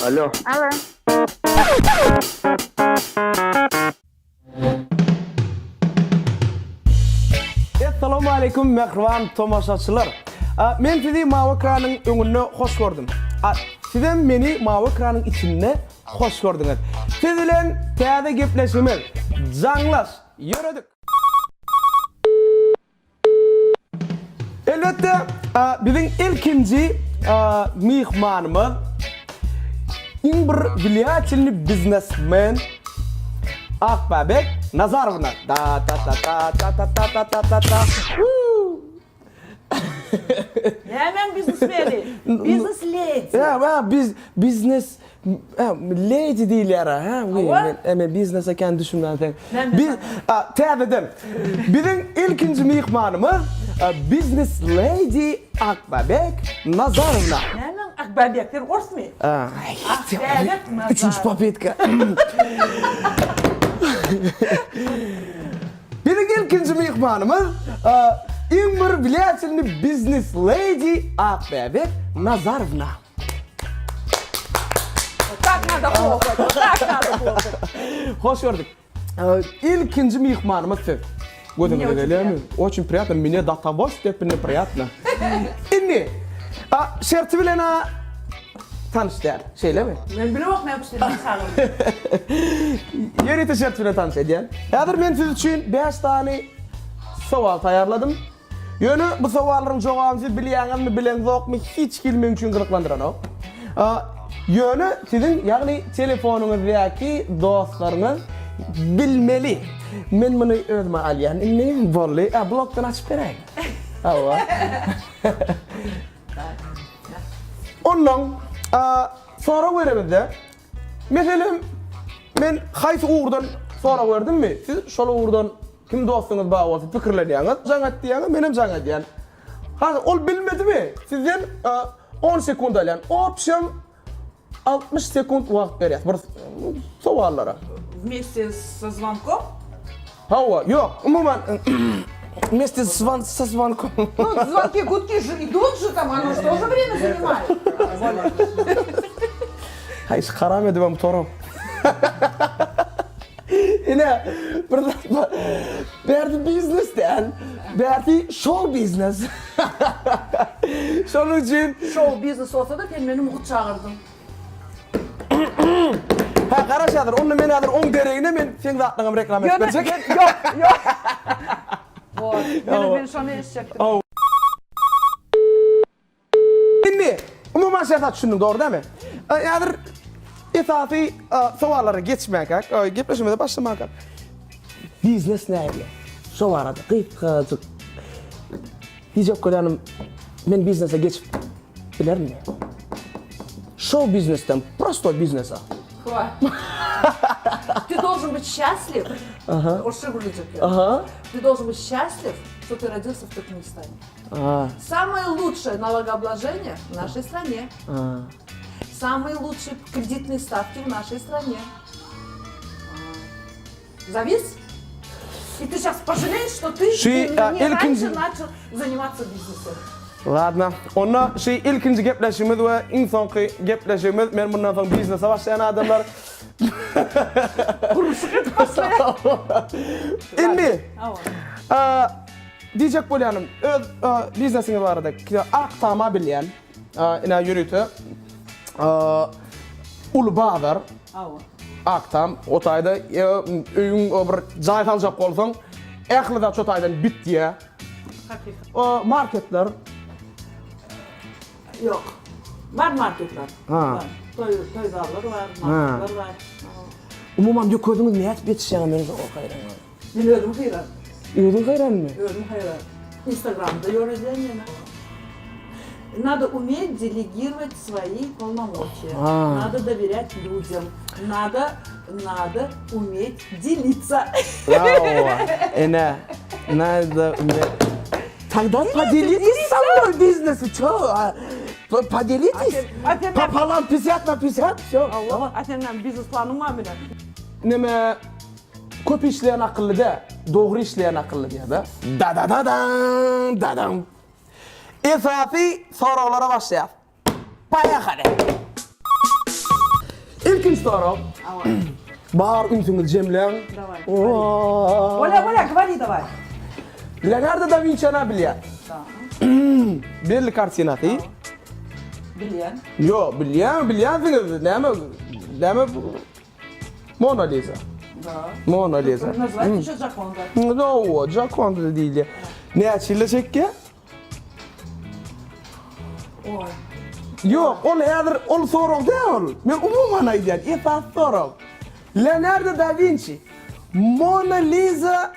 Alo. Alo. Essalawmaleýkum mähriban tomaşaçylar. Men sizi mawy ekranyň öňünde hoş gördüm. Sizem meni mawy ekranyň içinde hoş gördüňiz. Siz bilen täze gepleşigimiz Jaňlaş ýöredik. Elbetde, biziň ilkinji myhmanymyz iň bir wliýatelnyý biznesmen Akbäbek Nazarowna. Da ta ta ta ta ta ta ta ta ta ta. Nämäň biznesmeni? Biznes ledi. Hä, hä, biz biznes Lady diýilýär-ä, hä? Hawa. Men men biznese kän düşünmän sen. Men Biz a, täzeden. Biziň ilkinji myhmanymyz biznes lady Akbäbek Nazarowna. Nämäň Akbäbek? Sen orsmy? Akbäbek Nazar. Üçünji popytka. Biziň ilkinji myhmanymyz iň bir wlýatelnyý biznes lady Akbäbek Nazarowna. Tak nada hlopat, tak nada hlopat. Hoş gördük. Ilkinji myhmanymyz siz. Gözüňize gelýärmi? Oçin priýatno, mine do togo stepeni priýatno. Indi, şerti bilen a tanyş däl, şeýlemi? Men bilemok näme üçin meni çagyrdyň. Ýörite şert bilen tanyş edýän. Häzir men siz üçin 5 sany sowal taýýarladym. Ýöne bu sowallaryň jogabyny siz bilýäňizmi, bileňzokmy hiç hili meň üçin gyzyklandyranok. Ýöne siziň, ýagny telefonyňyzdaky dostlaryňyz bilmeli. Men muny özüme alýan indi, boldy. A blokdan açyp beräýiň. Hawa. Onnoň sorag beremizde, meselem, men haýsy ugurdan sorag berdimmi, siz şol ugurdan Kim dostuňyz bar bolsa pikirlenýäňiz, jaň et diýýäňiz, menem jaň edýän. Hany ol bilmedimi? Sizden on sekunt alýan. Obşem 60 sekunt wagt berýäs bir sowallara. Wmesте со звонком? Hawa, ýok, umuman wmesте со звонком. Ну, звонки, гудки же идут же там, оно же тоже время занимает. Haý, haram edibem toram. Ine, bir zat bar. Bärsi biznes däl, bärsi şou biznes. Şonuň üçin Şou biznes bolsa-da sen meni mugt çagyrdyň. Hä, garaş häzir, onda men häzir oň deregine men seň zatlaňam reklama edip berjek. Ýok, ýok. Bor. Men men şony eşitjekdim. Indi, umuman şerta düşündiň, dogry dälmi? Häzir esasy sowallara geçmäkäk, gepleşigimize başlamakak. Biznes näme? Şo barada gysgajyk diýjek bolýanym, men biznese geçip bilermi? Şou biznesden prostoý biznese. Ты должен быть счастлив. Orusça gürlejek. Ты должен быть счастлив, что ты родился в Туркменистане. Самое лучшее налогообложение в нашей стране. Самые лучшие кредитные ставки в нашей стране. Завис? И ты сейчас пожалеешь, что ты не раньше начал заниматься бизнесом. Ladno. Onda şu ilkinji gepleşigimiz we iň soňky gepleşigimiz. Men mundan soň biznese başlaýan adamlar. Gurluşyk edip başlaýan. Indi. Diýjek bolýanym, öz biznesiňiz barada ak tama bilýän, ine ýörite uly bazar. Ak tam, o taýda öýüň bir jaý saljak bolsaň, ähli zat şo taýdan bitýär. Hakykat. Marketler. Ýok. Bar marketler. Bar. Toý, toý zallar bar, marketler bar. Umuman ýük özüňiz nädip ýetişýäňiz men şoňa haýran. Men özüm haýran. Özüň haýranmy? Özüm haýran. Instagramda ýöredýän ýene. Nado umetь делегировать свои полномочия. Nado dowerять людям. Nado, nado umetь делиться. Bravo. Ene. Nado umetь. Тогда поделитесь со мной бизнесом. Чё? Поделитесь? Пополам 50 на 50. Всё. A sen näme biznes planyň barmy bilen? Neme Köp işleýän akylly däl, dogry işleýän akylly diýýär-de. Dadadadan, dadam. Esasy soraglara başlaýas. Poýehali! Ilkinji sorag. Bar ünsüňizi jemläň. Daway. Bolýa, bolýa, gwori daway. Leonardo da Winçi-ni bilýän. Belli kartinasy. Bilýän. Ýok, bilýän, bilýänsiňiz. Näme, näme Mona Lisa. Da. Mona Lisa. Nazywajte şu Jakonda. No, Jakonda diýilýär. Näçe ýylda çekýär? Oý. Ýok, ol häzir ol sorag däl ol. Men umuman aýdýan, esasy sorag. Leonardo da Winçi Mona Lisa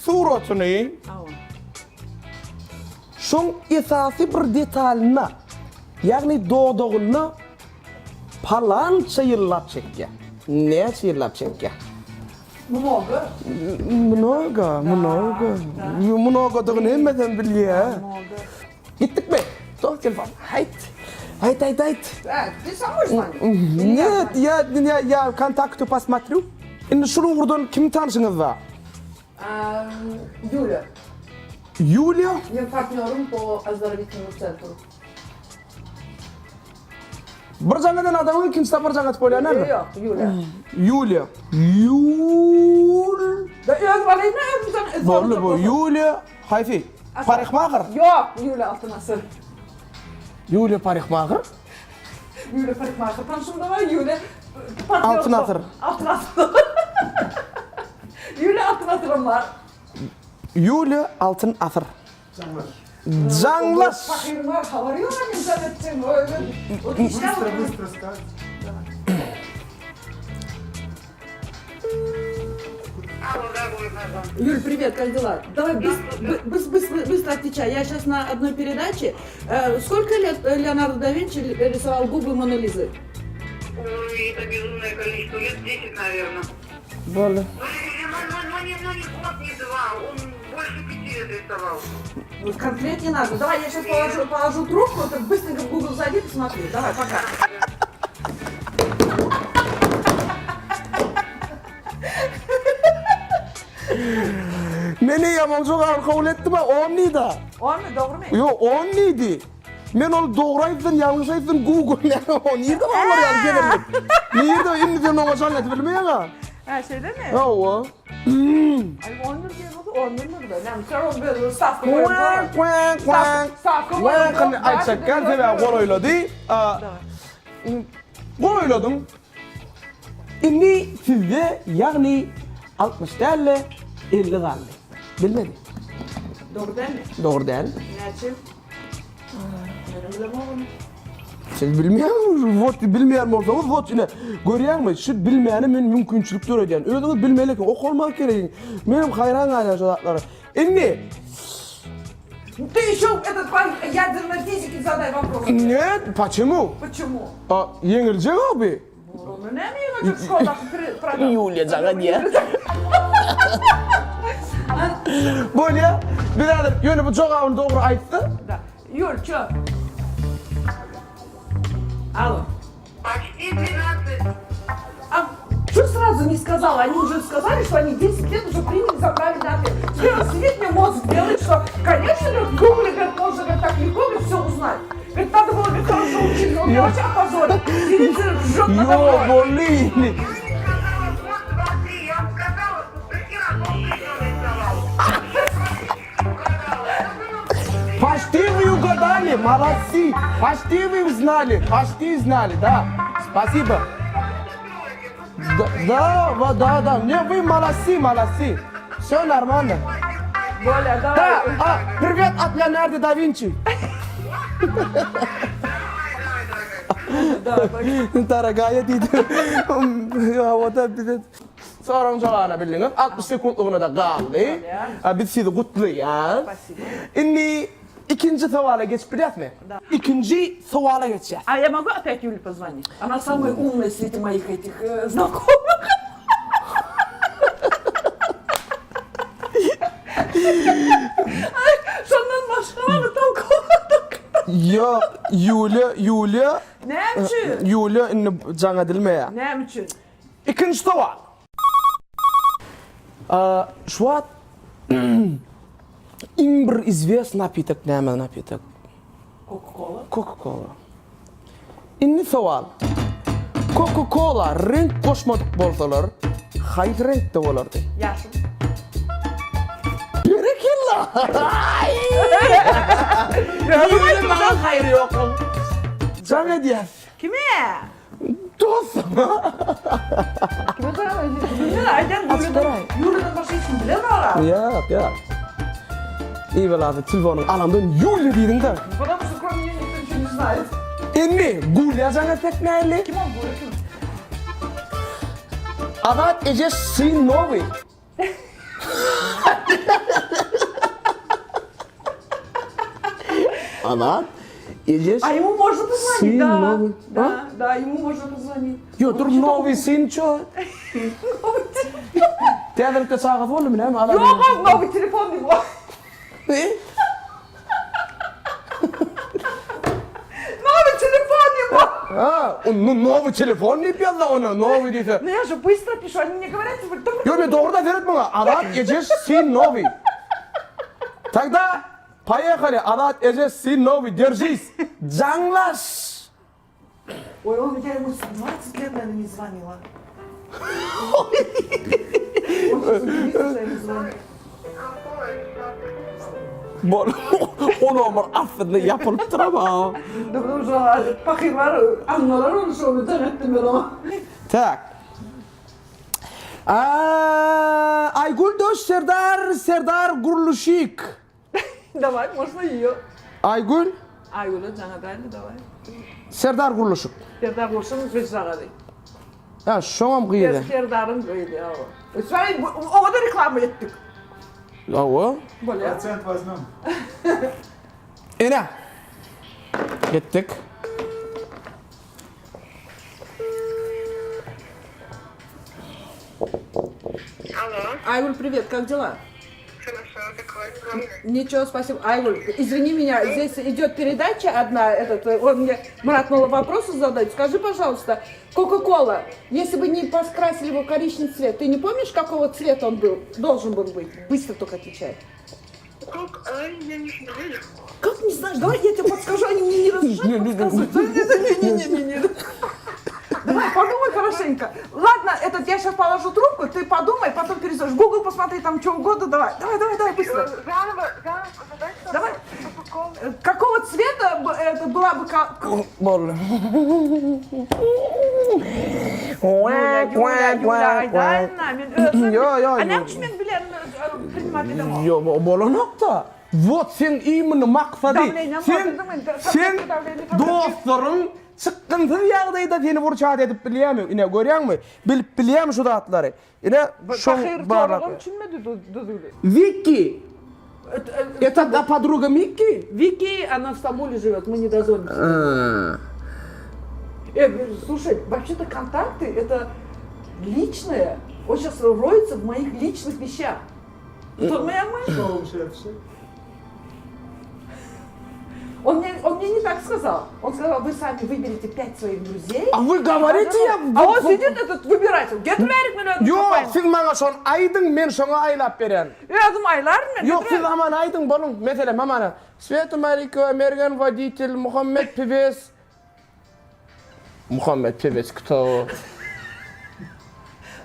suratyny şoň esasy bir detalyna, ýagny dodagyna palança ýyllap çekýär. Näçe ýyllap çekýär? Mnogo. Mnogo, mnogo. Mnogodygyny hemmesem bilýär. Mnogo. Gitdikmi? Dost telefon. Haýt. Haýt, haýt, haýt. Ты сам можешь звонить? Нет, я, я, я контакты посмотрю. Indi şul ugurdan kim tanşyňyz bar? Ýuliýa. Ýuliýa? Meň partnýorym po ozdorowitelnemu centru. Bir jaň eden adamyň ikinji sapar jaň edip bolýar näme? Ýok, Ýuliýa. Ýuliýa. Ýul. Da öz balyny özüm jaň edip. Boldy bu. Ýuliýa haýsy? Parikmaher? Ýok, Ýuliýa Altyn Asyr. Ýuliýa Parikmaher? Ýuliýa Parikmaher tanşym da bar, Ýuliýa Altyn Asyr. Altyn Asyr. Ýuliýa Altyn Asyram bar. Ýuliýa Altyn Asyr. Jaňlaş. Pahyryň bar, habary ýok meniň jaň etjegime. Bystro, bystro skaz. Юль, привет, как дела? Давай быстро, быстро отвечай. Я сейчас на одной передаче. Э, сколько лет э, Леонардо да Винчи рисовал губы Моны Лизы? Ой, это безумное количество лет, 10, наверное. Boldy. Ну, ну, ну, не, ну, не год, не два, он больше пяти лет рисовал. Ну, конкретнее надо. Давай, я сейчас положу, положу трубку, ты быстренько в Google зайди, посмотри. Давай, пока. Men eýýäm ol jogaby kabul etdim-ä, on diýdi-ä. Onmy, dogrumy? Ýok, on diýdi. Men ol dogry aýtsyn, ýalňyş aýtsyn, Google näme, o nirde bar olar ýaly gezellik? Nirde, indi sen oňa jaň edip bilmeýäň-ä. Hä, şeýlemi? Hawa. Aý, on ýyl diýen bolsa, on ýyldyr-da. Näme, sen ol bir stavka goýup bor. Stavka goýup bor. Aýtjak kän, sebäbi golaýlady. Golaýladyň. Indi sizde ýagny 60 däl-de 50 galdy. Bilmedi. Dogry dälmi? Dogry däl. Näçe? Menem bilemok ony. Siz bilmeýäňiz, wot bilmeýän bolsaňyz, wot ine görýäňmi, şu bilmäne men mümkinçilik döredýän. Özüňiz bilmeli eken, okalmak gerek. Menem haýran galýan şu zatlara. Indi Ты еще этот по ядерной физике задай вопрос. Нет, почему? Почему? A, ýeňiljek abi. Ony näme ýeňiljek şkoldaky program? Ýuliýa jaňa diýýär. Bolýa. Biz häzir ýöne bu jogabyny dogry aýtsa. Da. Ýul, çö. Alo. Почти 12. А что сразу не сказала? Они уже сказали, что они 10 лет уже приняли за правильный ответ. Теперь он сидит, мне мозг делает, что, конечно, говорит, Google, говорит, можно говорит, так легко говорит, все узнать. Говорит, надо было говорит, хорошо учиться, он меня вообще опозорил. Сидит, ржет надо Ýok, мной. boldy indi. Я не сказала год, два, три, я вам сказала, что до хера долго еще рисовал. Угадала. Это было Почти вы угадали, молодцы. Почти вы узнали, почти знали, да. Спасибо. Да, да, во- да, да. Не, вы молодцы, молодцы. Все нормально. Боля, давай. Да, а, привет от Леонардо да Винчи. Давай, пока. Дорогая diýdi. Hawa-da bize soragyň jogabyny bildiňiz. 60 sekuntlygyna-da galdy. A biz sizi gutlaýas. Spasibo. Indi ikinji sowala geçip bilýäsmi? Ikinji sowala geçýäs. А я могу опять Юле позвонить? Она самая умная среди моих этих э, знакомых. Ay, Şondan başga bana tolkamadyk. Ýok, Ýuliýa, Ýuliýa, Näme üçin? Ýuliýa indi jaň edilmeýär. Näme üçin? Ikinji sowal. Şu wagt iň bir izwes napitok näme napitok? Coca-Cola. Coca-Cola. Indi sowal. Coca-Cola reňk goşmadyk bolsalar, haýsy reňkde bolardy? Ýaşyl. Berekella! Ýöne maňa haýry ýok. Jaň edýäs. Kime? Dostuma. Kime jaň edýäs? Bilmän aýdýan Ýuliýadan. Ýuliýadan başga hiç kim bilenok-a. Ýok, ýok. Ibelasy telefonyň alandan Ýuliýa diýdiň-de. Потому что кроме нее никто ничего не знает. Indi Gulýa jaň etsek näli? Kim ol Gulýa kim? Azat eje syn nowy. Azat eje А ему можно позвонить, Сын да. новый. Да, да, ему можно позвонить. Ýo, dur nowy syn ço. Täzelikde çagasy boldumy näme? Azat Ýok, ol nowy telefon diýip. Nowy telefon diýip. Ha, onu nowy telefon diýip ýazdy ony, nowy diýse. Ну я же быстро пишу, они мне говорят, типа, «Да Ýok, men dogrudan seret muňa. Azat Ejeş syn nowy. Tagda poýehali Azat Ejeş syn nowy, держись. Jaňlaş. Ой, он, я ему 20 лет, наверное, не звонила. Он сейчас удивится, что я не звоню. Bol, olam bir aslynda ýapylypdyr ama. Да потому что pahyrlar, annalar ony şony jaň etdim men oňa. Tak. Aa, Aýgül doş Serdar, Serdar gurluşyk. Daway, można ýo. Aýgül, Aýgüle jaň edäýli, daway. Serdar gurluşyk. Serdar gurluşygyň gyzjagazy. Ha, şoňam gyzy. Serdaryň gyzy, hawa. Şaý, oňa-da reklama etdik. Hawa. Bolýar. Prosent wazmem. Ene. Gitdik. Алло, Айгуль, привет, как дела? хорошо, какой Ничего, спасибо. Айгуль, извини меня, здесь идет передача одна, этот, он мне, Марат, мало вопросы задать. Скажи, пожалуйста, Кока-Кола, если бы не покрасили его в коричневый цвет, ты не помнишь, какого цвета он был? Должен был быть. Быстро только отвечай. Как? Ай, я не знаю. Как не знаешь? Давай я тебе подскажу, они мне не разрешают подсказывать. Не-не-не-не-не. Давай, подумай хорошенько. Ладно, этот, я сейчас положу трубку, ты подумай, потом перезвонишь. Google посмотри, там что угодно, давай. Давай, давай, давай, быстро. Заново, заново задать Давай. Кока-колу. Э, Какого цвета б- это была бы... ка- Boldy. Ýulia, Ýulia, Ýulia, aýdaýyn-a, men özüm... Ýo, ýo, A ýo. näme üçin men bilen e, priнимать edemok? Ýo, bolanok-da. Wot seň imini maksady. Dawleniýam Sen, batyrdyň meni, sen dawleniýe tableti. dostlaryň çykgynsyz ýagdaýda seni wurçat edip bilýärmi? Ine görýäňmi? Bilip bilýärmi şu zatlary? Ine şoň Pahyr barlak. soragam düşünmedi düzüwli. Wiki. Это да подруга Микки? Вики, она в Стамбуле живет, мы не дозвонимся. Э, слушай, вообще-то контакты это личное. Он сейчас роется в моих личных вещах. Что моя мать? Он мне, он мне не так сказал. Он сказал, вы сами выберите пять своих друзей. А вы говорите, я... А он сидит этот выбирать. Getmerik men özüm Ýok, tapayyn. siz maňa şony aýdyň, men şoňa aýlap berýän. Özüm aýlaryn men. Ýok, siz aman aýdyň boluň. Meselem, hamana Sweta Malikowa, Mergen woditel, Muhammet Piwes. Muhammet Piwes kto?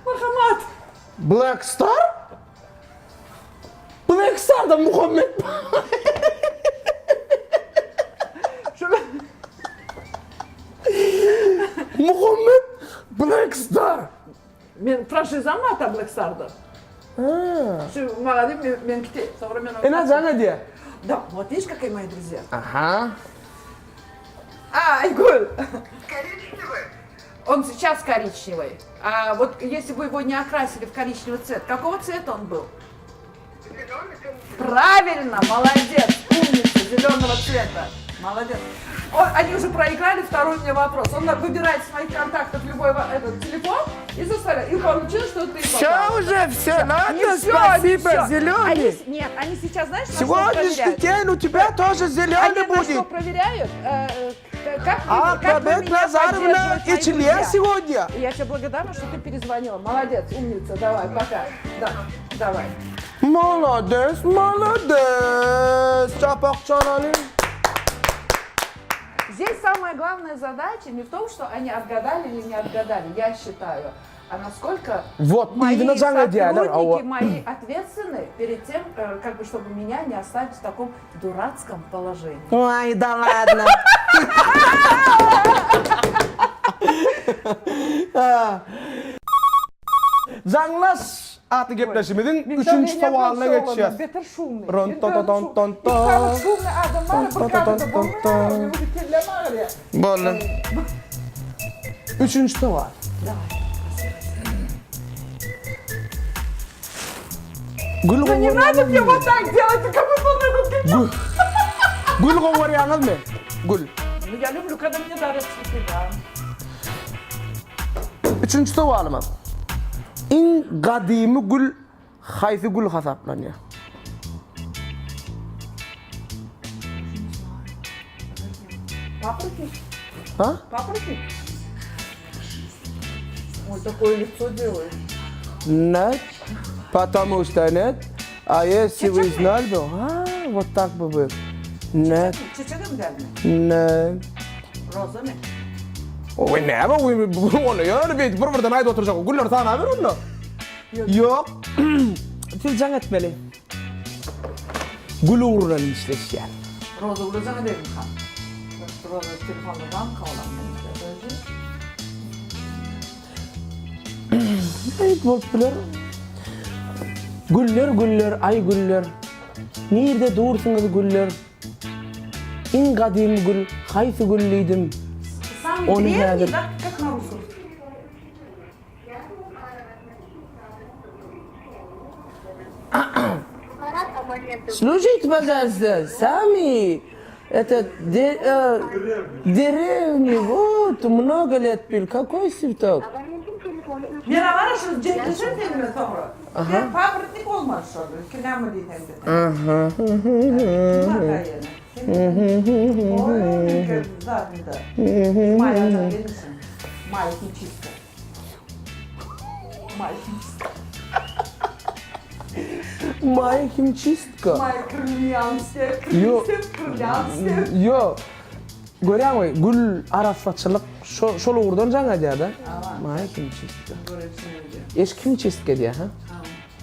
Marhamat. Black Star? Black Starda Muhammet Muhammet Black Star. Men franşizam bar ta Black Starda. Şu magazin men meňkidi. Soňra men Ene jaň edýär. Da, вот видишь, какие мои друзья. Aha. А, Айгуль. Коричневый. Он сейчас коричневый. А вот если бы его не окрасили в коричневый цвет, какого цвета он был? Зеленый, темный. Правильно, молодец, умница, зеленого цвета. Молодец. Он, они уже проиграли второй мне вопрос. Он выбирает с моих контактов любой этот телефон и заставляет. И получилось, что ты Все попала. уже, все, Не ладно, всё, не спасибо, всё. зеленый. Они с- нет, они сейчас, знаешь, на что Сегодняшний проверяют? день у тебя тоже Они зеленый на что будет. проверяют? Э, э, Как вы, А, как вы Бабек меня Назаровна поддерживают, мои и член друзья? сегодня. Я тебе благодарна, что ты перезвонила. Молодец, умница. Давай, пока. Да, давай. Молодец, молодец. Çapak çalaly. Здесь самая главная задача не в том, что они отгадали или не отгадали, я считаю, а насколько Вот, мои yzyna jaň edýärler, hawa. сотрудники мои ответственны перед тем, э, как бы, чтобы меня не оставить в таком дурацком положении. Waý, da ladno. Jaňlaş atly gepleşigimiziň üçünji sowalyna geçýäs. Beter şumny. Ron to to ton ton to. Şumny adam bar, bir kadrda bolmaýar, bir kellem agyrýar. Boldy. Üçünji sowal. Gül Не надо мне вот так делать, как будто он этот Gül. Gül gowarýaňyzmy? Gül. Ну, я люблю, когда мне дарят цветы, да. Üçünji sowalymyz. Iň gadymy gül haýsy gül hasaplanýar? Папоротник? Ha? Папоротник? Ой, такое лицо делает. Нет. Потому что нет. А если вы знали бы, а, вот так бы было. Нет. Çiçegem dälmi? Нет. Rozamy? Oý näme oý ony ýöne beýdip bir birden aýdyp oturjak. Gülleri sanaber onda. Ýok. Siz jaň etmeli. Gül ugrundan işleşýär. Roza güle jaň ederimka? Roza telefonda barmyka olam? Beýik bolup biler. Güller güller aý güller. Nirde dursuňyz güller? Iň gadymy gül haýsy gül diýdim. Samый Ony древний, häzir да, как на русском? Слушайте, пожалуйста, сами это де, э, деревни, вот, много лет пил. Какой цветок? Mena bara şu jetleşen seninle soňra. Sen paprotnik bolmaly şol. Ki näme diýseň de. Aha. Kim bar ýene? Oý, meňki zadynda. Maýa gelmişim. Maýa himçistka. Maýa himçistka. Maýa himçistka. Maýa krylýanskiýa, Ýok. krylýanskiýa. Ýok. Görýäňmi, gül arassaçylyk şo şol ugurdan jaň edýär-de. Maýa himçistka. Eşik himçistka edýär, ha?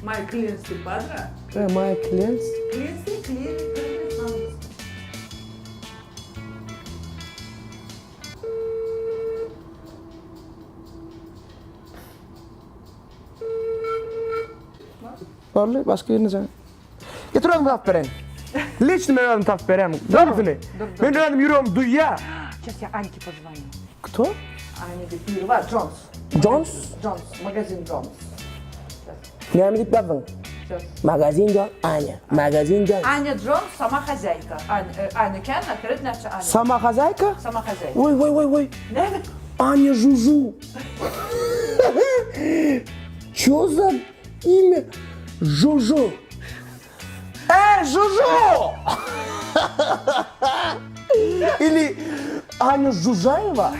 Maýa klinski bardyr-a. He, Maýa klins. Klinski, klin, klin, Boldy, başga ýerine jaň. Getir özüm tapyp bereýin. Liçni men özüm tapyp bereýin. Dogrusyny. Men özüm ýüregim duýýar. Сейчас я Аньке позвоню. Kto? Аня diýip biri bar, Jones. Jones? Jones, magazin Jones. Näme diýip ýazdyň? Сейчас. Magazin Jones, Аня. Magazin Jones. Аня Jones сама хозяйка. Аня, Аня kän, operat näçe Аня. Sama хозяйка? Sama хозяйка. Oý, oý, oý, oý. Näme? Аня Жужу. Чё за имя Жужу? Эй, Жужу! Или Аня Жужаева?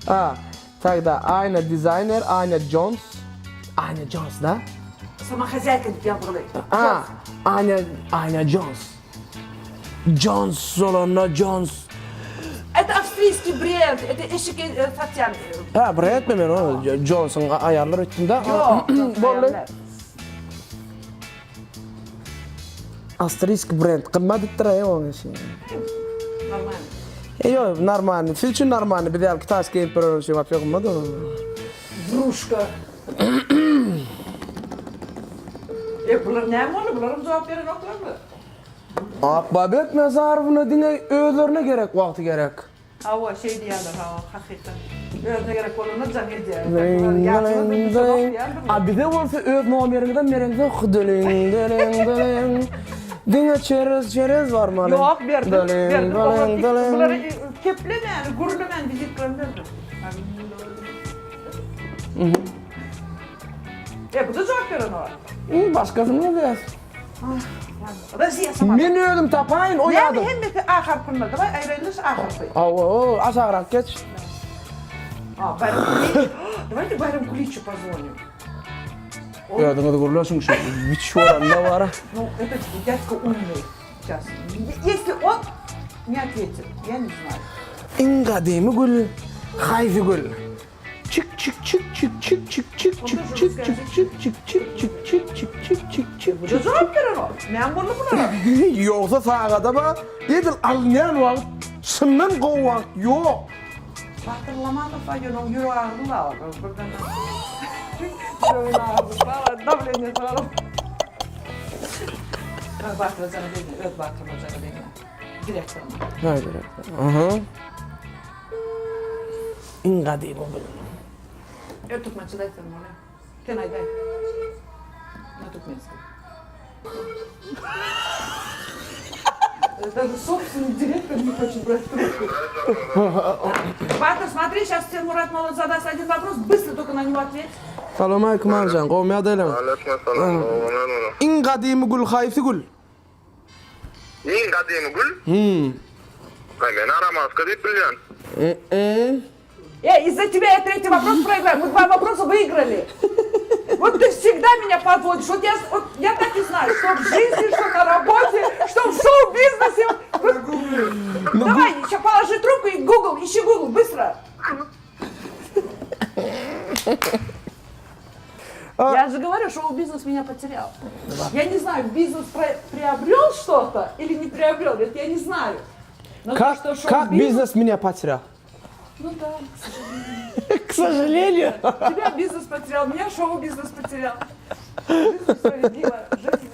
А, тогда Аня дизайнер, Аня Джонс. Аня Джонс, да? Sama хозяйка diýip ýazgyly. А, Аня, Аня Джонс. Jones bolanda Jones. Это австрийский бренд, это eşik satýan. Ha, brend mi men ony Jonesyň aýallar öýtdüm-de. Ýok, Boldy. Awstriýski brend gymmat etdir-aý oň işi. Normalny. E, ýok, normalny. Siz üçin normalny, biz ýaly kitaýski geýip ýörenler üçin wapşe gymmat ol. Wruşka. E, bular näme boldy? Bularam jogap berenoklarmy? Akbäbek Nazarowna diňe özlerine gerek wagty gerek. Hawa, şeý diýýärler, hawa, hakykat. Özüne gerek bolanda jaň edýär. A bize bolsa öz nomeriňizem bereňzok. Döliň, döliň, döliň. Diňe çerez, çerez barmaly. Ýok, berdim, berdim. Döliň, döliň. Bulary keplemän, gürlemän wizitkalarym berdim. E, bu-da jogap berenok. Başgasyny bilýäs. Rossiýa sama. Men özüm tapaýyn o Näme ýa-da. hemmesi A harpynda? Daway aýraýlyş A harpy. Hawa, aşagrak geç. A, Baýram Kulyç. Dawayte Baýram Kulyçu pozwonim. Özüňiz gürleşiň şu biç bolanda bara. Nu, этот дядька умный. Сейчас. Если он... Не ответит, я не знаю. Iň gadymy gül haýsy gül? Çik çik çik çik çik çik çik çik çik çik çik çik çik çik çik çik çik çik çik Bu jogap berer o. Men boldy bulara. Ýogsa sagada ba edil alynýan wagt şundan gowy wagt ýok. Batyr Lamanow ýöne oň ýüregi agyrdy da birden. Ýüregini agyrdy. Dawleniýesi bar. Batyra jana degme, öz Batyryma jana degme. Direktoryma. Ha direktor. Aha. Iň gadymy gül. Ýa türkmençe de aýtsam bolýar. Sen aýdaý. Na türkmenski. Даже собственный директор не хочет брать трубку. Батыр, смотри, сейчас тебе Мурат Молод задаст один вопрос, быстро только на него ответь. Salam aleýkum Agjan, gowmy ýagdaýlaryň? Aleýkum salam, gowy. Iň gadymy gül haýsy gül? Iň gadymy gül? Hum. Aý men aramaska diýip bilýän. Эй, из-за тебя я третий вопрос проиграю. Мы два вопроса выиграли. Вот ты всегда меня подводишь. Вот я, вот я так и знаю, что в жизни, что на работе, что в шоу-бизнесе. Вот, давай, сейчас положи трубку и Google, ищи Google, быстро. Я же говорю, шоу-бизнес меня потерял. Я не знаю, бизнес приобрел что-то или не приобрел, это я не знаю. Но то, Как, что как шоу-бизнес... бизнес меня потерял? Ну да, к сожалению. К сожалению. Тебя бизнес потерял, меня шоу-бизнес потерял. Жизнь справедлива, жизнь,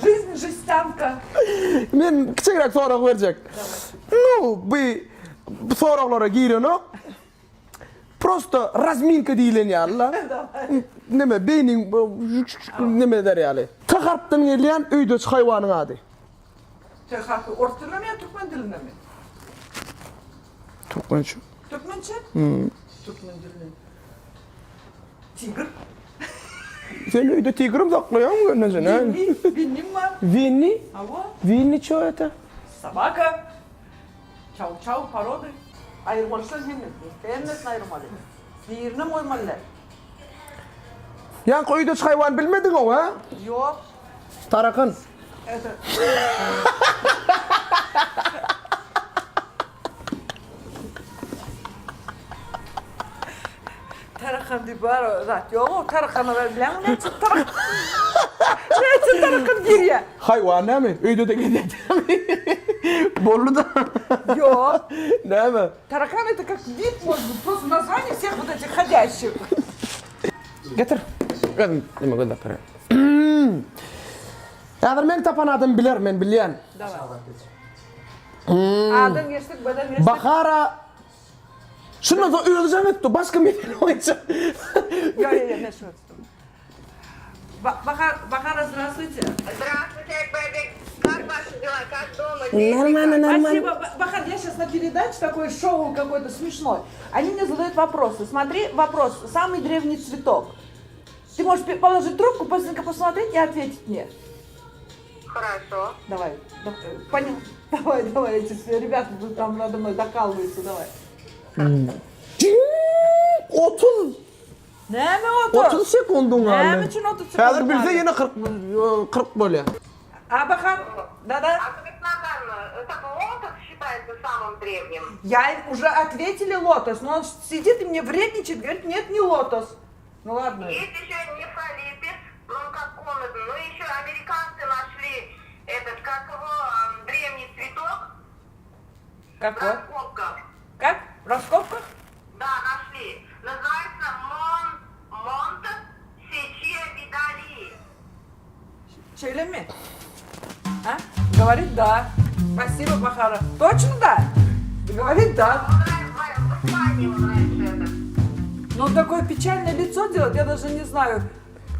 жизнь жестянка. Men kiçiräk sorag berjek. Nu, bu bu soraglara girenok. Prosto razminka diýlen ýaly-la. Neme, beýniň neme eder ýaly. T harpdan gelýän öýdeçi haýwanyň ady. T harpy ors dilindemi ýa türkmen dilindemi? Türkmençe. Türkmençe? Türkmen dilinde. Tigr. Sen öýde tigrim saklaýaňmy görnenje näme? Winni, Winnim bar. Winni? Hawa. Winni ço eta? Sobaka. Çau çau porody. Aýyrmalyşdan hemmesini. Hemmesini aýyrmaly. Birinem goýmaly däl. Ýaňky öýdeçi haýwany bilmediň-ow, hä? Ýok. Tarakan. Это. Tarakan diýip bar zat ýok-ow. Tarakana ber bileňmi näçe tarakan. Näçe tarakan girýär? Haýwan näme? Öýde-de gezýär dämi? Boldy-da. Ýok. Näme? Tarakan это как wid может быть, просто название всех вот этих ходящих. Getir. Özüm neme gözläp bereýin. Häzir meň tapan adym biler, men bilýän. Adan geçdik, badan geçdik. Bahara Şundan soň özi jaň etdi, başga mesele boýunça. Ýok, ýok, ýok, men şuny tutdum. Bahar, Bahara, здравствуйте. Здравствуйте, Акбайбек. Как ваши дела? Как дома? Дети? Нормально, нормально. Спасибо. Бахар, я сейчас на передаче такое шоу какое-то смешное. Они мне задают вопросы. Смотри, вопрос. Самый древний цветок. Ты можешь положить трубку, быстренько посмотреть и ответить мне. Хорошо. Давай. Э, понял. Давай, давай, эти ребята тут там надо мной докалываются, давай. 30 Näme 30? 30 sekundyň galdy. Näme üçin 30 sekundyň Häzir bilse galdy? ýene 40 40 bolýar. A Bahar, da da. А Светлана, это лотос считается самым древним? Я им уже ответили лотос, но он сидит и мне вредничает, говорит, нет, не лотос. Ну ладно. Есть еще нефролепис, но он как комнатный. Ну еще американцы нашли этот, как его, эм, древний цветок. Какой? В раскопках. Как? В раскопках? Да, нашли. Называется Мон... Монт Сечия Видали. Şeýlemi? А? Говорит, да. Спасибо, Бахара. Точно да? Говорит, да. В Испании он раньше этот. Но он такое печальное лицо делает, я даже не знаю.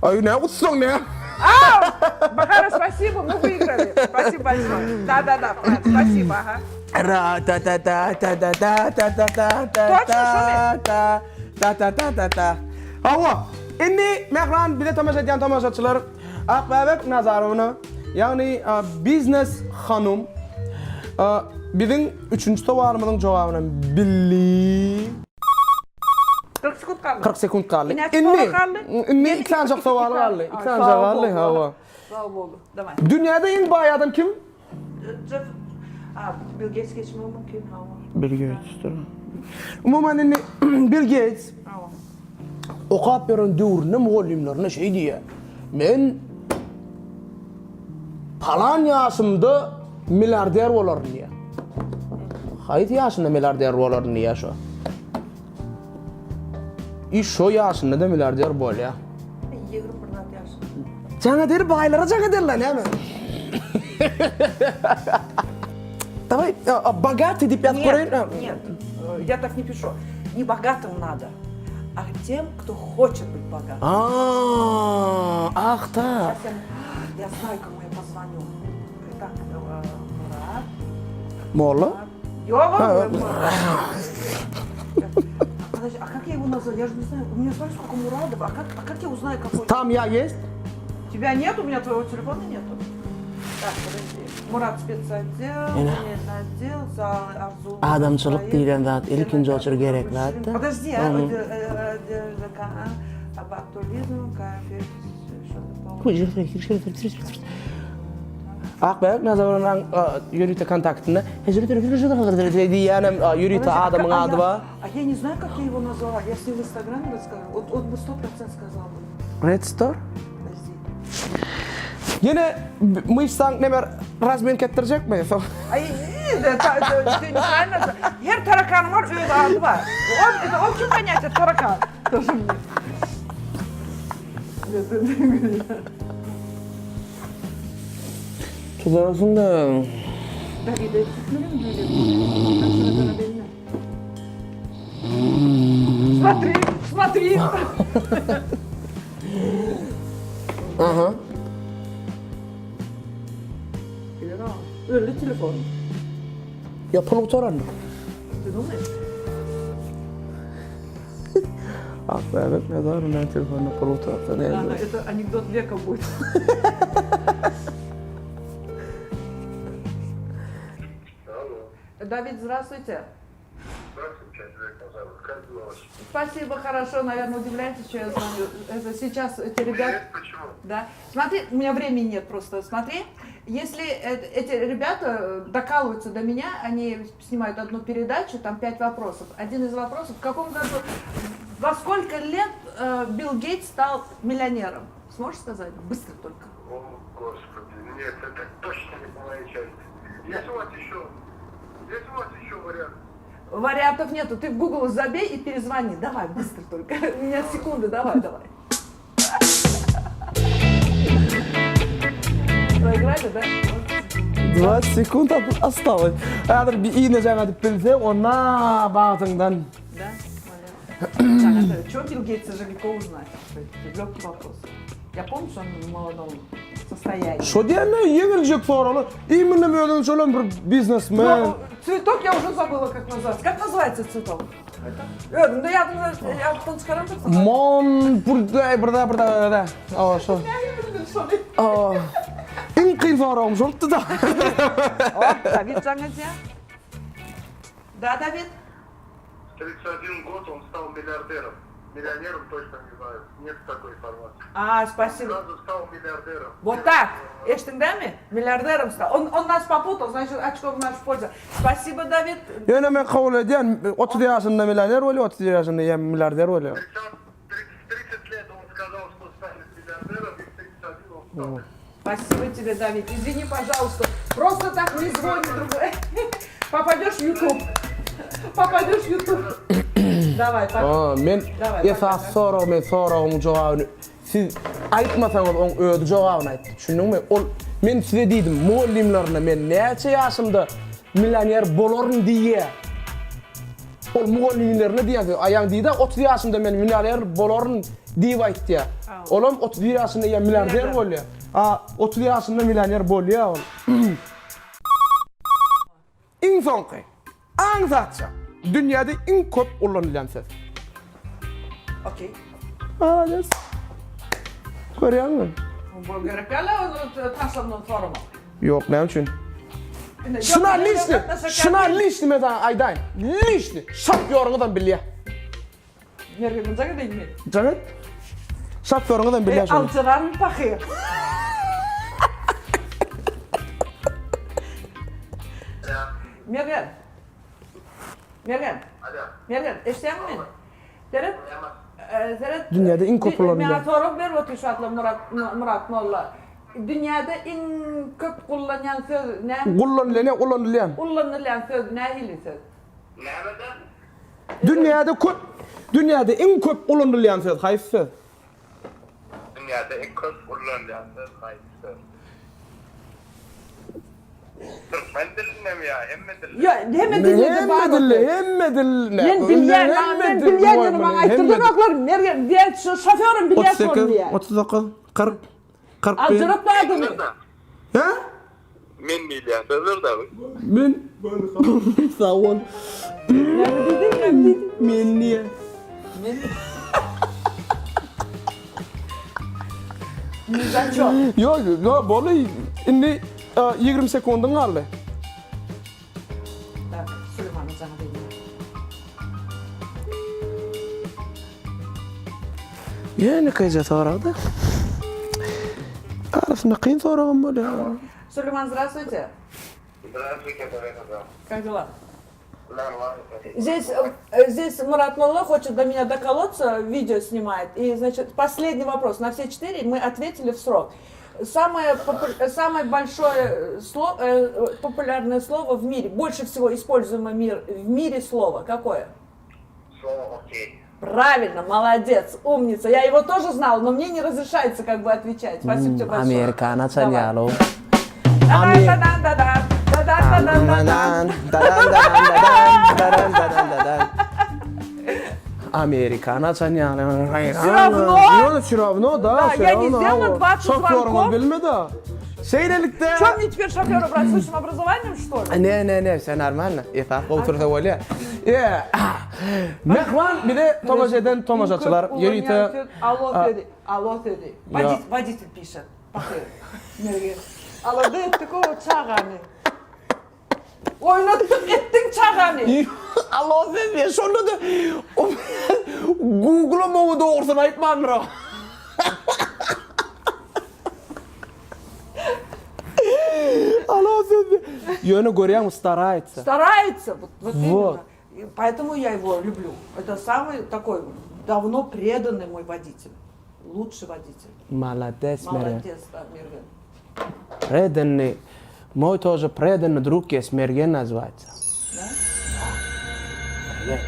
Aý näme gutsaň näme? А! Бахара, спасибо, мы выиграли. Спасибо большое. Да, да, да, спасибо, ага. Ra ta ta ta ta ta ta ta ta ta ta Toçno şumy? ta ta ta ta ta ta. Hawa, indi mähriban bize tomaşa edýän tomaşaçylar, Akbäbek Nazarowna, ýagny biznes hanum biziň üçünji sowalymyzyň jogabyny bildi. 40 sekunt galdy. 40 sekunt galdy. Indi Indi sowal galdy. indi iki sanjak sowal galdy. Iki sanjak galdy, hawa. Sag bol. Daway. Dünýäde iň baý adam kim? Jeff. A, Bill Gates geçmegi mümkin, hawa. Bill Gatesdir. Umuman indi Bill Gates Hawa. okap ýören döwründe mugallymlaryna şeý diýýär. Men palan ýaşymda milliarder bolaryn diýýär. Haýsy ýaşynda milliarder bolaryn diýýär şo. I şo ýaşynda-da milliarder bolýar. 21 zat ýaşynda. Jaň eder baýlara jaň ederler näme? Daway, bogatyý diýip ýazyp göreýin. Нет, нет, я так не пишу. Не богатым надо, а тем, кто хочет быть богатым. А, ах так. Я знаю, кому я позвоню. Так, Мурат. Molla? Ýok, Подожди, а как я его назвал? Я же не знаю. У меня смотри, сколько Мурадов. А как, а как я узнаю, какой? Там я есть? Тебя нет, у меня твоего телефона нету. Так, подожди. Мурат спецотдел, отдел, зал, Арзу. Adamçylyk diýlen zat ilkinji oçur gerek zat-da. Подожди, а, ботулизм, Akbäbek Nazarowyň ýörite kontaktynda diýýänem ýörite adamyň ady bar. A я не знаю, как я его назвала. Я с ним в Инстаграме разговаривала. Вот он бы 100% сказал бы. Red Store? Подожди. Ýene myşsaň neme razmenka etdirjekmi? Aý, ты неправильно. Her tarakanyň bar, öz ady bar. Он, это общее понятие tarakan. Тоже мне. Tuzarsyň-da. Смотри, смотри. Aha. Öldi telefon. Ýa pul gutarandyr. Ты думаешь? Akbäbek Nazarowyň telefonyna pul gutarsa näme? Это анекдот века будет. Алло. Давид, здравствуйте. Здравствуйте, Андрей Назаров. Как дела ваши? Спасибо, хорошо. Наверное, удивляетесь, что я звоню. Это сейчас эти ребята... Нет, почему? Да. Смотри, у меня времени нет просто. Смотри, если эти ребята докалываются до меня, они снимают одну передачу, там пять вопросов. Один из вопросов, в каком году, во сколько лет э, Билл Гейтс стал миллионером? Сможешь сказать? Быстро только. О, Господи, нет, это точно не по моей части. Есть у вас еще, есть у вас еще вариант? Вариантов нету. Ты в Google забей и перезвони. Давай, быстро только. У меня секунды, давай, давай. Проиграли, да? 20 sekund осталось. Häzir bir iýne jaň edip bilse, onda bagtyňdan. Да? Так, что Билл Гейтса же легко узнать? Легкий вопрос. Я помню, что он в молодом состоянии. Şo diýende ýeňiljek soraly. Imенно özüň şolam bir biznesmen. Ну, цветок я уже забыла, как называется. Как называется цветок? Это? Э, ну я, я çykaram Mon burada burada burada. Awa şo. Awa. Iň kyn soragym şolupdy-da. O, Dawid jaň edýär. Да, Давид? 31 год он стал миллиардером. Миллионером точно не знаю. Нет такой информации. А, спасибо. Сразу стал миллиардером. Вот так. Eşitdiňmi? Миллиардером стал. Он, он нас попутал, значит, очко в нашу пользу. Спасибо, Давид. Ýöne men kabul edýän, 30 ýaşynda millioner bolýar, 31 ýaşynda ýa milliarder bolýar. 30 лет он сказал, что станет миллиардером, и в 31 он стал. Спасибо тебе, Давид. Извини, пожалуйста. Просто так не звони другой. Попадешь в YouTube. Попадешь в YouTube. Давай, пока. Aa, men Daway, esasy sorag men soragyň jogabyny siz aýtmasaňyz oň özi jogabyny aýtdy. Düşündiňmi? Ol men size diýdim, mugallymlaryna men näçe ýaşymda millioner bolaryn diýýär. Ol mugallymlaryna diýýär, aýaň diýdi, 30 ýaşymda men millioner bolaryn diýip aýtýar. Olam 31 ýaşynda ýa milliarder bolýar. A 30 ýaşynda millioner bolýar ol. Iň soňky, aňsatja, dünýäde iň köp ullanylýan söz. Okey. Malades. Görýäňmi? Bu gerek däl taşlandan soramak. Ýok, näme üçin? Şuna lişni, şuna lişni men saňa aýdaýyn. Lişni, şofýoryňyzam bilýär. Mergen jaň edeýinmi? Jaň et. Şofýoryňyzam bilýär şony. Aljyrarmy pahyr? Mergen. Mergen. Alo. Mergen, eşidýäňmi meni? Seret, seret. Dünýäde iň köp ulanylýan. Maňa sorag berip otyr şu wagtlar Murat, Murat molla. Dünýäde iň köp gullanýan söz näme? Gullanylýan, ulanylýan. Ullanylýan söz nähili söz? Nämeden? Dünýäde köp, dünýäde iň köp ulanylýan söz haýsy söz? Dünýäde iň köp ullanylýan söz haýsy söz? Türkmen dilindemi ýa hemme dilde? Ýa hemme dillerde bar. Hemme dilde, hemme dilde. Men bilýän, maňa men bilýän ýöne maňa aýtdyrdanoklar. Mergen diýen şu şoförem bilýär şony diýýär. 38, 39, 40, 41. Aljyratma adamy. Hä? Men bilýän sözler dagy. Men Sag bol. Näme diýdiň, näme diýdiň? Men diýen. Men Ni za ço. Ýok, ýok, boldy. Indi 20 sekundyň galdy. Tak, Süleýmana jaň edeyim. Ýönekeýje soragda. Arasynda kyn soragam bolýar. Süleýman, здравствуйте. Здравствуйте, дорогая. Как дела? Нормально. Здесь, э, здесь Мурат Молла хочет до меня доколоться, видео снимает. И, значит, последний вопрос. На все четыре мы ответили в срок. Самое, попу- самое большое слово, э, популярное слово в мире, больше всего используемое мир, в мире слово, какое? Слово окей. Правильно, молодец, умница. Я его тоже знала, но мне не разрешается как бы отвечать. Спасибо тебе большое. Amerikany açan Давай. ýaly. Да-да-да-да-да, да-да-да-да-да. Amerikany açan ýaly. Всё равно. Ýöne всё равно, da. Да, я не сделала 20 Şoförüňiz звонков. bilmedi. Şeýlelikde Что мне теперь шофера брать с высшим образованием, что ли? Ne ne ne sen normalno. Esas gowy tursa bolýar. E, Mähriban bize tomaşa eden tomaşaçylar ýörite Alo dedi, alo dedi. Водитель, водитель пишет. Pahyr. Mergen. Alo etdik o çagany. Oýnatdyk etdiň çagany. Alo sen men şonda da Google-a maňa dogrusyny aýtmandyr. Alo sen Ýöne görýäňmi starается. Старается, вот, вот Вот. именно. И поэтому я его люблю. Это самый такой давно преданный мой водитель. Лучший водитель. Молодец, Mergen. Молодец, да, Мерген. Преданный. Мой тоже преданный друг есть, Mergen называется. Да? Mergen.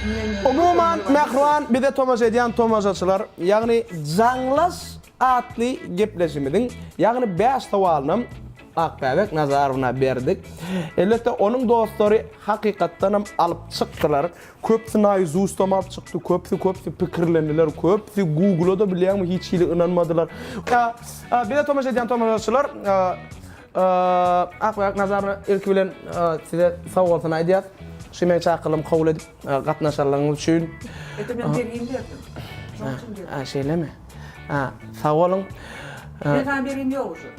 У меня нет Umuman, друга, не mähriban bize tomaşa edýän tomaşaçylar, ýagny Jaňlaş atly gepleşimiziň, ýagny bäş sowalynam Akbäbek Nazarowna berdik. Elbetde, onuň dostlary hakykatdanam alyp çykdylar. Köpüsi naizustam alyp çykdy, köpüsi köpüsi pikirlendiler, köpüsi Google-a da bilýäňmi hiç hili ynanmadylar. Bize tomaşa edýän tomaşaçylar, Akbäbek Nazarowna ilki bilen size sag bolsun aýdýas. Şu meň çakylygymy kabul edip gatnaşanlygyňyz üçin. Это men bergin berdim. Şonuň üçin berdim. A, şeýlemi? A, sag boluň. Men saňa bergim ýok uje.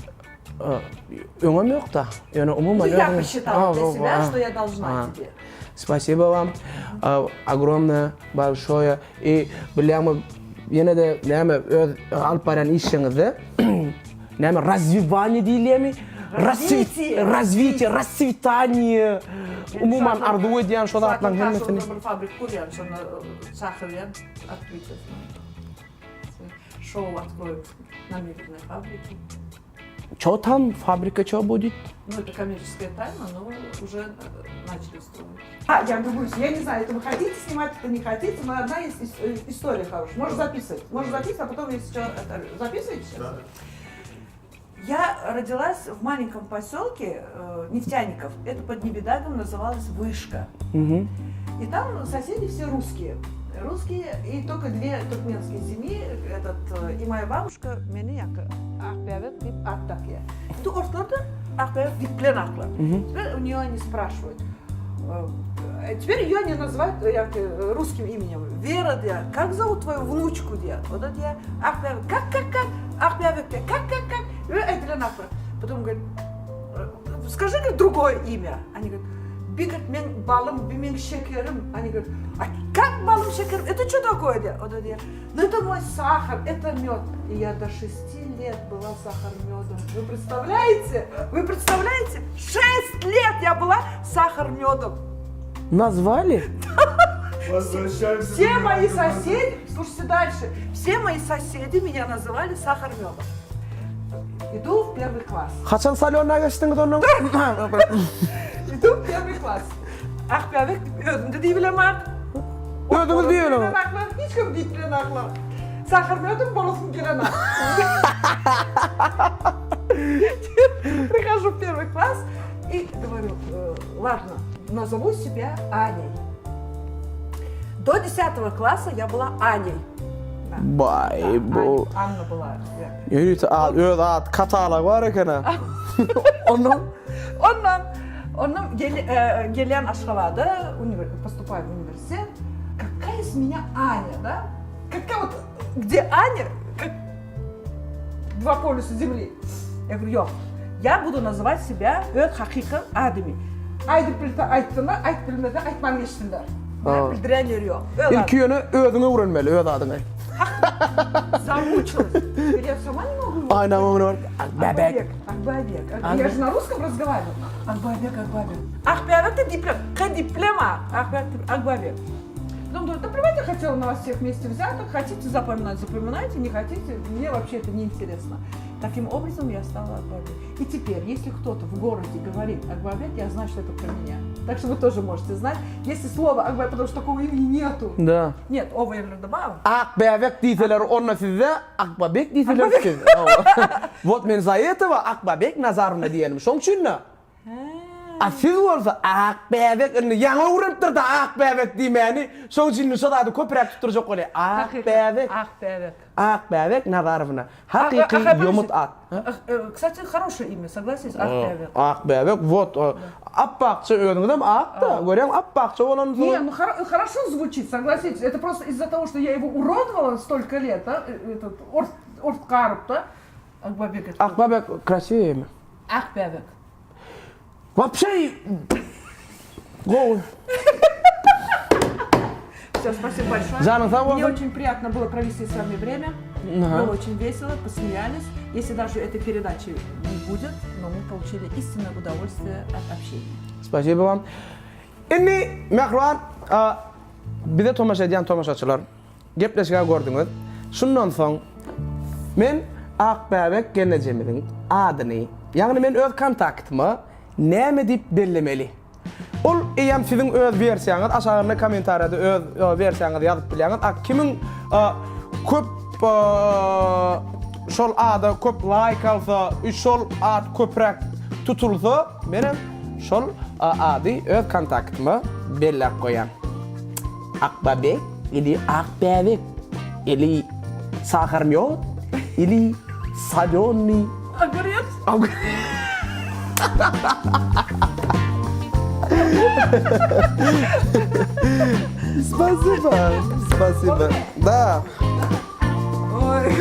Öňem ýok-da. Ýöne umuman Я özüňiz- посчитала для A, себя, a, что я должна a. тебе. Spasibo вам ogromное, большое. I bilýäňmi, ýene-de näme öz alyp barýan işiňizde näme razwiwaniýe diýilýärmi? Развитие. Развитие, расцветание. Umuman arzuw edýän şo zatlaryň hemmesini. Bir fabrik gurýan, şonda çakyrýan aktrisasyny. Şou откроют на мебельной фабрике. Ço tam fabrika ço budit? Ну, это коммерческая тайна, но уже э, начали строить. А, я любуюсь. Я не знаю, это вы хотите снимать, это не хотите, но одна есть ис- э, история хорошая. Можешь записывать. Можешь записывать, а потом если что, это, записываете сейчас? Да. Я родилась в маленьком поселке э, нефтяников. Это под Небедагом называлось Вышка. И там соседи все русские. Русские и только две туркменские семьи. Этот, э, и моя бабушка meni ýaňky Akbäbek diýip at dakýar. Indi orslarda Akbäbek diýip bilen aklar. Теперь у нее они спрашивают. э, Теперь ее они называют э, ýaňky, э, русским именем. Вера, diýýär, как зовут твою внучку, diýýär. Вот это я Akbäbek, как, как, как? Akbäbek, diýýär, как, как, как? Aýdylan Akbäbek. Потом говорит, «Э, скажи, говорит, другое имя. Они говорят, bi говорит, meň balym, bi meň şekerim. Они говорят, а как? Balym şekerim, это что такое diýýär. O-da diýýär, ну это мой сахар, это мед. И я до шести лет была сахар медом. Вы представляете? Вы представляете? Шесть лет я была сахар медом. Назвали? Возвращаемся. Все мои соседи, слушайте дальше, все мои соседи меня называли сахар медом. Иду в первый класс. Haçan salýonyna geçdiňiz ondan? Idu w первый klass. Akbäbek özüm-de diýip bilemok. Özüňiz diýip bileňok. Hiç kim diýip bilenoklar. Sahar mödüm bolasym gelenok. Прихожу в первый класс и говорю, «Э, ладно, назову себя Аней. До 10 класса я была Аней. Да. Baý Да, bu. Аня- Анна была. Ýörite at, öz at katalog bar eken-ä. Ondan Ondan, ondan gel, e, gelýän Aşgabada, uniwer, поступаю в университет. Какая из меня Аня, да? Какая вот, где Аня, как два полюса земли. Я говорю, ýok, я буду называть себя öz hakyky adymy. Aýdyp bilse aýtsynlar, aýdyp bilmese aýtman geçsinler. Ha. Bildirýän ýeri ýok. Öz Ilki ýöne özüň öwrenmeli öz adyňy. Замучилась. Теперь я сама не могу. Aýnaň öňüne baryp, Akbäbek. Akbäbek. Я же на русском разговариваю. Akbäbek, Akbäbek. Akbäbek-de diplom. K diploma. Akbäbek, Akbäbek. Потом думаю, да плевать я хотела на вас всех вместе взятых. Хотите запоминать, запоминайте. Не хотите, мне вообще это не интересно. Таким образом я стала Акбабек. И теперь, если кто-то в городе говорит Акбабек, я знаю, что это про меня. Так что вы тоже можете знать. Если слово Акбабек, потому что такого имени нету. Да. Нет, Ова Ерлердебаева. Akbäbek diýseler onda sizde, Akbabek diýseler siz. Вот men za этого Akbabek Nazarowna diýenim. Şoň üçin-de. A siz bolsa Akbäbek indi ýaňy öwrenipdir-de Akbäbek diýmäni. Şoň üçin indi şo zady köpräk tutdurjak bolýar. Akbäbek. Akbäbek. Akbäbek Nazarowna. Hakyky ýomut at. Kstati, хорошее имя, согласись, Akbäbek. Akbäbek, вот. Apbakça özüňizem ak-da, görýäňmi, apbakça bolansoň. Не, ну хорошо звучит, согласитесь. Это просто из-за того, что я его уродовала столько лет, да, этот ort garyp da. Akbäbek. Akbäbek krasiwy imя. Akbäbek. Wapşe gowy. Все, спасибо большое. Janyň sag bolsun. Мне очень приятно было провести с вами время. Было очень весело, посмеялись. Если даже этой передачи не будет, но мы получили истинное удовольствие от общения. Spasibo вам. Indi mähriban bize tomaşa edýän tomaşaçylar, gepleşigi gördüňiz. Şundan soň men Akbäbek gelnejemiziň adyny, ýagny men öz kontaktyma näme diýip bellemeli? Ol eýýäm siziň öz wersiýaňyz, aşagynda kommentariýada öz wersiýaňyzy ýazyp bilýäňiz. A kimiň köp şol ada köp laýk alsa, şol at köpräk tutulsa, menem şol ady öz kontaktyma belläp goýan. Akbabek ili Akbäbek ili Saharmýod ili Salýonnyý Ogurec. Spasiba, spasiba. Da. Oý.